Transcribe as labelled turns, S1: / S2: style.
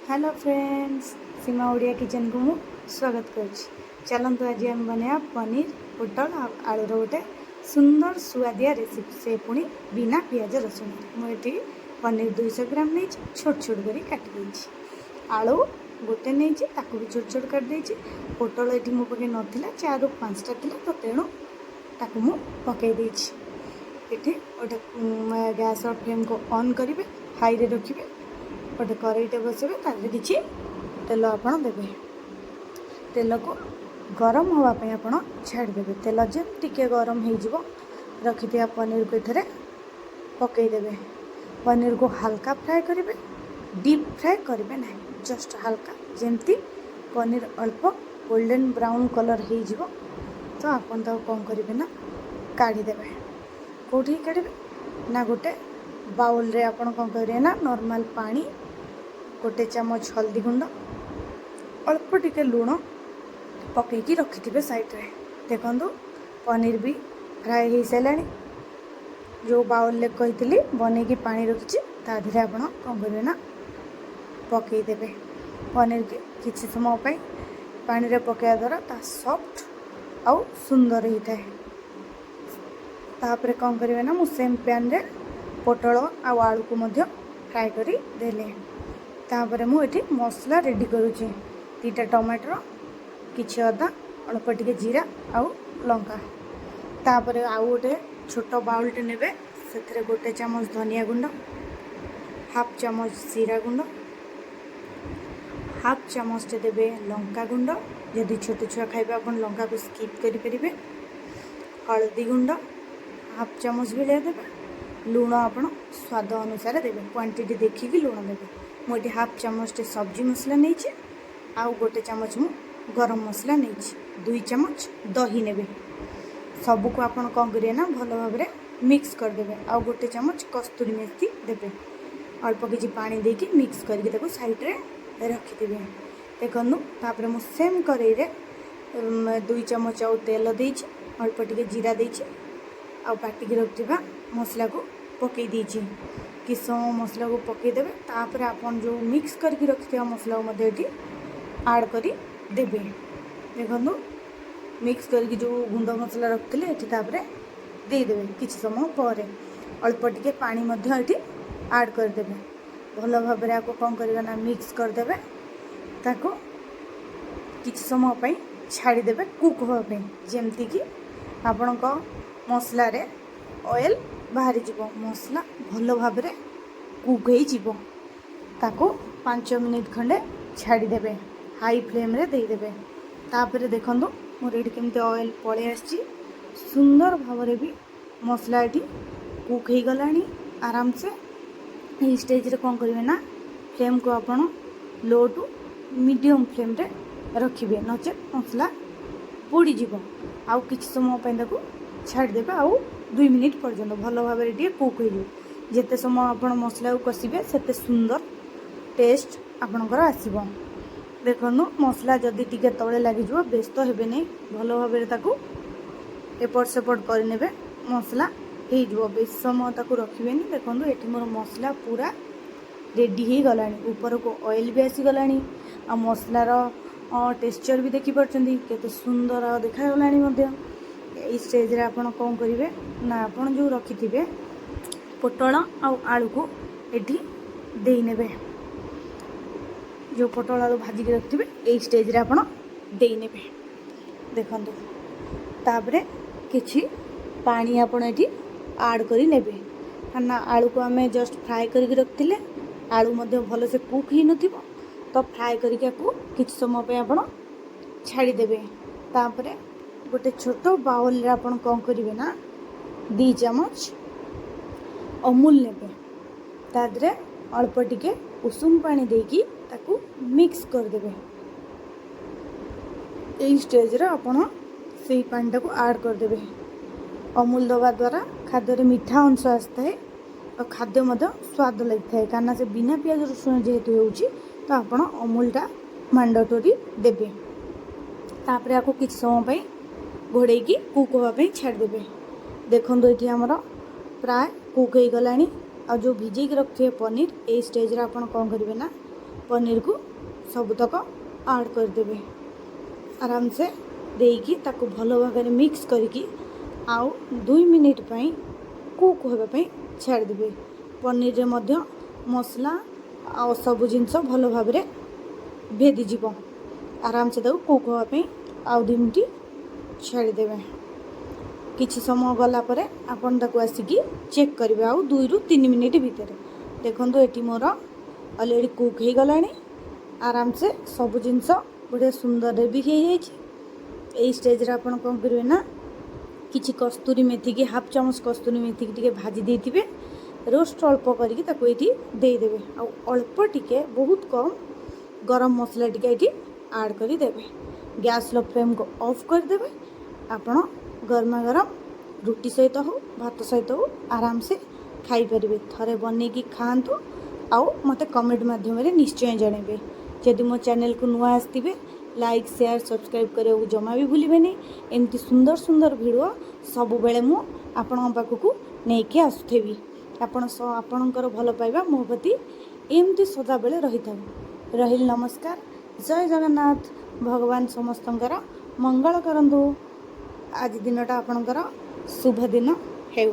S1: Hello friends, ସୀମା ଓଡ଼ିଆ କିଚେନ୍କୁ ମୁଁ ସ୍ୱାଗତ କରୁଛି। ଚାଲନ୍ତୁ, ଆଜି ଆମେ ବନେଇବା ପନିର, ପୋଟଳ ଆଉ ଆଳୁର ଗୋଟେ ସୁନ୍ଦର ସୁଆଦିଆ ରେସିପି, ସେ ପୁଣି ବିନା ପିଆଜ ରସୁଣ। ମୁଁ ଏଠି ପନିର 200 ଗ୍ରାମ ନେଇଛି, ଛୋଟ ଛୋଟ କରି କାଟି ଦେଇଛି। ଆଳୁ ଗୋଟେ ନେଇଛି, ତାକୁ ବି ଛୋଟ ଛୋଟ କାଟି ଦେଇଛି। ପୋଟଳ ଏଠି ମୋ ପାଖେ ନଥିଲା, ଚାରିରୁ ପାଞ୍ଚଟା ଥିଲା, ତ ତେଣୁ ତାକୁ ମୁଁ ପକାଇ ଦେଇଛି। ଏଠି ଗୋଟେ ଗ୍ୟାସ୍ର ଫ୍ଲେମ୍କୁ ଅନ୍ କରିବେ, ହାଇରେ ରଖିବେ। ଗୋଟେ କରେଇଟେ ବସେଇବେ, ତା ଦେହରେ କିଛି ତେଲ ଆପଣ ଦେବେ। ତେଲକୁ ଗରମ ହେବା ପାଇଁ ଆପଣ ଛାଡ଼ିଦେବେ। ତେଲ ଯେମିତି ଟିକେ ଗରମ ହେଇଯିବ, ରଖିଥିବା ପନିରକୁ ଏଥିରେ ପକାଇଦେବେ। ପନିରକୁ ହାଲକା ଫ୍ରାଏ କରିବେ, ଡିପ୍ ଫ୍ରାଏ କରିବେ ନାହିଁ, ଜଷ୍ଟ ହାଲକା। ଯେମିତି ପନିର ଅଳ୍ପ ଗୋଲ୍ଡେନ୍ ବ୍ରାଉନ୍ କଲର୍ ହେଇଯିବ, ତ ଆପଣ ତାକୁ କ'ଣ କରିବେ ନା କାଢ଼ିଦେବେ। କେଉଁଠିକି କାଢ଼ିବେ ନା ଗୋଟେ ବାଉଲରେ ଆପଣ କ'ଣ କରିବେ ନା ନର୍ମାଲ୍ ପାଣି, ଗୋଟେ ଚାମଚ ହଳଦୀ ଗୁଣ୍ଡ, ଅଳ୍ପ ଟିକେ ଲୁଣ ପକାଇକି ରଖିଥିବେ ସାଇଡ଼୍ରେ। ଦେଖନ୍ତୁ, ପନିର ବି ଫ୍ରାଏ ହେଇସାରିଲାଣି। ଯେଉଁ ବାଉଲରେ କହିଥିଲି ବନେଇକି ପାଣି ରଖିଛି, ତା ଦେହରେ ଆପଣ କ'ଣ କରିବେ ନା ପକାଇଦେବେ ପନିରକି। କିଛି ସମୟ ପାଇଁ ପାଣିରେ ପକାଇବା ଦ୍ୱାରା ତା ସଫ୍ଟ ଆଉ ସୁନ୍ଦର ହେଇଥାଏ। ତାପରେ କ'ଣ କରିବେ ନା ମୁଁ ସେମ୍ ପ୍ୟାନ୍ରେ ପୋଟଳ ଆଉ ଆଳୁକୁ ମଧ୍ୟ ଫ୍ରାଏ କରି ଦେଲି। ତାପରେ ମୁଁ ଏଠି ମସଲା ରେଡ଼ି କରୁଛି। 2ଟା ଟମାଟର, କିଛି ଅଦା, ଅଳ୍ପ ଟିକେ ଜିରା ଆଉ ଲଙ୍କା। ତାପରେ ଆଉ ଗୋଟେ ଛୋଟ ବାଉଲଟେ ନେବେ, ସେଥିରେ ଗୋଟେ ଚାମଚ ଧନିଆ ଗୁଣ୍ଡ, ହାଫ୍ ଚାମଚ ଜିରା ଗୁଣ୍ଡ, ହାଫ୍ ଚାମଚଟେ ଦେବେ ଲଙ୍କା ଗୁଣ୍ଡ। ଯଦି ଛୋଟ ଛୁଆ ଖାଇବେ, ଆପଣ ଲଙ୍କାକୁ ସ୍କିପ୍ କରିପାରିବେ। ହଳଦୀ ଗୁଣ୍ଡ ହାଫ୍ ଚାମଚ ଭଳିଆ ଦେବେ। ଲୁଣ ଆପଣ ସ୍ୱାଦ ଅନୁସାରେ ଦେବେ, କ୍ୱାଣ୍ଟିଟି ଦେଖିକି ଲୁଣ ଦେବେ। ମୁଁ ଏଠି ହାଫ୍ ଚାମଚଟେ ସବଜି ମସଲା ନେଇଛି ଆଉ ଗୋଟେ ଚାମଚ ମୁଁ ଗରମ ମସଲା ନେଇଛି। 2 ଚାମଚ ଦହି ନେବେ। ସବୁକୁ ଆପଣ କ'ଣ କରିବେ ନା ଭଲ ଭାବରେ ମିକ୍ସ କରିଦେବେ ଆଉ ଗୋଟେ ଚାମଚ କସ୍ତୁରୀ ମେଥି ଦେବେ। ଅଳ୍ପ କିଛି ପାଣି ଦେଇକି ମିକ୍ସ କରିକି ତାକୁ ସାଇଡ଼୍ରେ ରଖିଦେବେ। ଦେଖନ୍ତୁ, ତାପରେ ମୁଁ ସେମ୍ କରେଇରେ 2 ଚାମଚ ଆଉ ତେଲ ଦେଇଛି, ଅଳ୍ପ ଟିକେ ଜିରା ଦେଇଛି ଆଉ ବାଟିକି ରଖିଥିବା ମସଲାକୁ ପକାଇ ଦେଇଛି। କିଛି ସମୟ ମସଲାକୁ ପକାଇଦେବେ। ତାପରେ ଆପଣ ଯେଉଁ ମିକ୍ସ କରିକି ରଖିଥିବା ମସଲାକୁ ମଧ୍ୟ ଏଠି ଆଡ଼୍ କରି ଦେବେ। ଦେଖନ୍ତୁ, ମିକ୍ସ କରିକି ଯେଉଁ ଗୁଣ୍ଡ ମସଲା ରଖିଥିଲେ, ଏଠି ତାପରେ ଦେଇଦେବେ। କିଛି ସମୟ ପରେ ଅଳ୍ପ ଟିକେ ପାଣି ମଧ୍ୟ ଏଠି ଆଡ଼୍ କରିଦେବେ। ଭଲ ଭାବରେ ଆକୁ କ'ଣ କରିବେ ନା ମିକ୍ସ କରିଦେବେ। ତାକୁ କିଛି ସମୟ ପାଇଁ ଛାଡ଼ିଦେବେ କୁକ୍ ହେବା ପାଇଁ, ଯେମିତିକି ଆପଣଙ୍କ ମସଲାରେ ଅଏଲ୍ ବାହାରିଯିବ, ମସଲା ଭଲ ଭାବରେ କୁକ୍ ହେଇଯିବ। ତାକୁ 5 ମିନିଟ୍ ଖଣ୍ଡେ ଛାଡ଼ିଦେବେ, ହାଇ ଫ୍ଲେମ୍ରେ ଦେଇଦେବେ। ତାପରେ ଦେଖନ୍ତୁ, ମୋର ଏଇଠି କେମିତି ଅଏଲ୍ ପଳେଇ ଆସିଛି। ସୁନ୍ଦର ଭାବରେ ବି ମସଲା ଏଠି କୁକ୍ ହେଇଗଲାଣି ଆରାମସେ। ଏଇ ଷ୍ଟେଜ୍ରେ କ'ଣ କରିବେ ନା ଫ୍ଲେମ୍କୁ ଆପଣ ଲୋ ଟୁ ମିଡ଼ିୟମ୍ ଫ୍ଲେମ୍ରେ ରଖିବେ, ନଚେତ୍ ମସଲା ପୋଡ଼ିଯିବ। ଆଉ କିଛି ସମୟ ପାଇଁ ତାକୁ ଛାଡ଼ିଦେବେ, ଆଉ 2 ମିନିଟ୍ ପର୍ଯ୍ୟନ୍ତ ଭଲ ଭାବରେ ଟିକେ କୁକ୍ ହେଇଯିବ। ଯେତେ ସମୟ ଆପଣ ମସଲାକୁ କଷିବେ, ସେତେ ସୁନ୍ଦର ଟେଷ୍ଟ ଆପଣଙ୍କର ଆସିବ। ଦେଖନ୍ତୁ, ମସଲା ଯଦି ଟିକେ ତଳେ ଲାଗିଯିବ, ବ୍ୟସ୍ତ ହେବେନି। ଭଲ ଭାବରେ ତାକୁ ଏପଟ ସେପଟ କରିନେବେ, ମସଲା ହେଇଯିବ। ବେଶୀ ସମୟ ତାକୁ ରଖିବେନି। ଦେଖନ୍ତୁ, ଏଠି ମୋର ମସଲା ପୁରା ରେଡ଼ି ହେଇଗଲାଣି। ଉପରକୁ ଅଏଲ୍ ବି ଆସିଗଲାଣି ଆଉ ମସଲାର ଟେକ୍ସଚର୍ ବି ଦେଖିପାରୁଛନ୍ତି, କେତେ ସୁନ୍ଦର ଦେଖାଗଲାଣି ମଧ୍ୟ। ଏଇ ଷ୍ଟେଜ୍ରେ ଆପଣ କ'ଣ କରିବେ ନା ଆପଣ ଯେଉଁ ରଖିଥିବେ ପୋଟଳ ଆଉ ଆଳୁକୁ ଏଠି ଦେଇନେବେ। ଯେଉଁ ପୋଟଳ ଆଳୁ ଭାଜିକି ରଖିଥିବେ, ଏଇ ଷ୍ଟେଜ୍ରେ ଆପଣ ଦେଇନେବେ। ଦେଖନ୍ତୁ, ତାପରେ କିଛି ପାଣି ଆପଣ ଏଠି ଆଡ଼୍ କରି ନେବେ, କାରଣ ଆଳୁକୁ ଆମେ ଜଷ୍ଟ ଫ୍ରାଏ କରିକି ରଖିଥିଲେ, ଆଳୁ ମଧ୍ୟ ଭଲସେ କୁକ୍ ହେଇନଥିବ। ତ ଫ୍ରାଏ କରିକି ଆକୁ କିଛି ସମୟ ପାଇଁ ଆପଣ ଛାଡ଼ିଦେବେ। ତାପରେ ଗୋଟେ ଛୋଟ ବାଉଲରେ ଆପଣ କ'ଣ କରିବେ ନା 2 ଚାମଚ ଅମୁଲ ନେବେ, ତା ଦେହରେ ଅଳ୍ପ ଟିକେ ଉଷୁମ ପାଣି ଦେଇକି ତାକୁ ମିକ୍ସ କରିଦେବେ। ଏଇ ଷ୍ଟେଜ୍ରେ ଆପଣ ସେଇ ପାଣିଟାକୁ ଆଡ଼୍ କରିଦେବେ। ଅମୁଲ ଦେବା ଦ୍ୱାରା ଖାଦ୍ୟରେ ମିଠା ଅଂଶ ଆସିଥାଏ ଆଉ ଖାଦ୍ୟ ମଧ୍ୟ ସ୍ୱାଦ ଲାଗିଥାଏ। କାରଣ ସେ ବିନା ପିଆଜ ରସୁଣ ଯେହେତୁ ହେଉଛି, ତ ଆପଣ ଅମୁଲଟା ମାଣ୍ଡାଟୋରି ଦେବେ। ତାପରେ ଆକୁ କିଛି ସମୟ ପାଇଁ ଘୋଡ଼େଇକି କୁକ୍ ହେବା ପାଇଁ ଛାଡ଼ିଦେବେ। ଦେଖନ୍ତୁ, ଏଠି ଆମର ପ୍ରାୟ କୁକ୍ ହେଇଗଲାଣି। ଆଉ ଯେଉଁ ଭିଜେଇକି ରଖିଥିବେ ପନିର, ଏଇ ଷ୍ଟେଜ୍ରେ ଆପଣ କ'ଣ କରିବେ ନା ପନିରକୁ ସବୁତକ ଆଡ଼୍ କରିଦେବେ। ଆରାମସେ ଦେଇକି ତାକୁ ଭଲ ଭାବରେ ମିକ୍ସ କରିକି ଆଉ 2 ମିନିଟ୍ ପାଇଁ କୁକ୍ ହେବା ପାଇଁ ଛାଡ଼ିଦେବେ। ପନିରରେ ମଧ୍ୟ ମସଲା ଆଉ ସବୁ ଜିନିଷ ଭଲ ଭାବରେ ଭେଦିଯିବ। ଆରାମସେ ତାକୁ କୁକ୍ ହେବା ପାଇଁ ଆଉ 2 ମିନିଟ୍ ଛାଡ଼ିଦେବେ। କିଛି ସମୟ ଗଲା ପରେ ଆପଣ ତାକୁ ଆସିକି ଚେକ୍ କରିବେ ଆଉ 2ରୁ 3 ମିନିଟ୍ ଭିତରେ। ଦେଖନ୍ତୁ, ଏଠି ମୋର ଅଲରେଡ଼ି କୁକ୍ ହେଇଗଲାଣି। ଆରାମସେ ସବୁ ଜିନିଷ ବଢ଼ିଆ ସୁନ୍ଦରରେ ବି ହେଇଯାଇଛି। ଏଇ ଷ୍ଟେଜ୍ରେ ଆପଣ କ'ଣ କରିବେ ନା, କିଛି କସ୍ତୁରୀ ମେଥିକି, ହାଫ୍ ଚାମଚ କସ୍ତୁରୀ ମେଥିକି ଟିକେ ଭାଜି ଦେଇଥିବେ, ରୋଷ୍ଟ ଅଳ୍ପ କରିକି ତାକୁ ଏଇଠି ଦେଇଦେବେ। ଆଉ ଅଳ୍ପ ଟିକେ, ବହୁତ କମ୍ ଗରମ ମସଲା ଟିକେ ଏଇଠି ଆଡ଼୍ କରିଦେବେ। ଗ୍ୟାସ୍ର ଫ୍ଲେମ୍କୁ ଅଫ୍ କରିଦେବେ। ଆପଣ ଗରମା ଗରମ ରୁଟି ସହିତ ହଉ, ଭାତ ସହିତ ହଉ, ଆରାମସେ ଖାଇପାରିବେ। ଥରେ ବନେଇକି ଖାଆନ୍ତୁ ଆଉ ମୋତେ କମେଣ୍ଟ ମାଧ୍ୟମରେ ନିଶ୍ଚୟ ଜଣାଇବେ। ଯଦି ମୋ ଚ୍ୟାନେଲକୁ ନୂଆ ଆସିଥିବେ, ଲାଇକ୍, ସେୟାର, ସବସ୍କ୍ରାଇବ୍ କରିବାକୁ ଜମା ବି ଭୁଲିବେନି। ଏମିତି ସୁନ୍ଦର ସୁନ୍ଦର ଭିଡ଼ିଓ ସବୁବେଳେ ମୁଁ ଆପଣଙ୍କ ପାଖକୁ ନେଇକି ଆସୁଥିବି। ଆପଣଙ୍କର ଭଲ ପାଇବା ମୋ ପ୍ରତି ଏମିତି ସଦାବେଳେ ରହିଥାଉ। ରହିଲି, ନମସ୍କାର, ଜୟ ଜଗନ୍ନାଥ। ଭଗବାନ ସମସ୍ତଙ୍କର ମଙ୍ଗଳ କରନ୍ତୁ। ଆଜି ଦିନଟା ଆପଣଙ୍କର ଶୁଭ ଦିନ ହେଉ।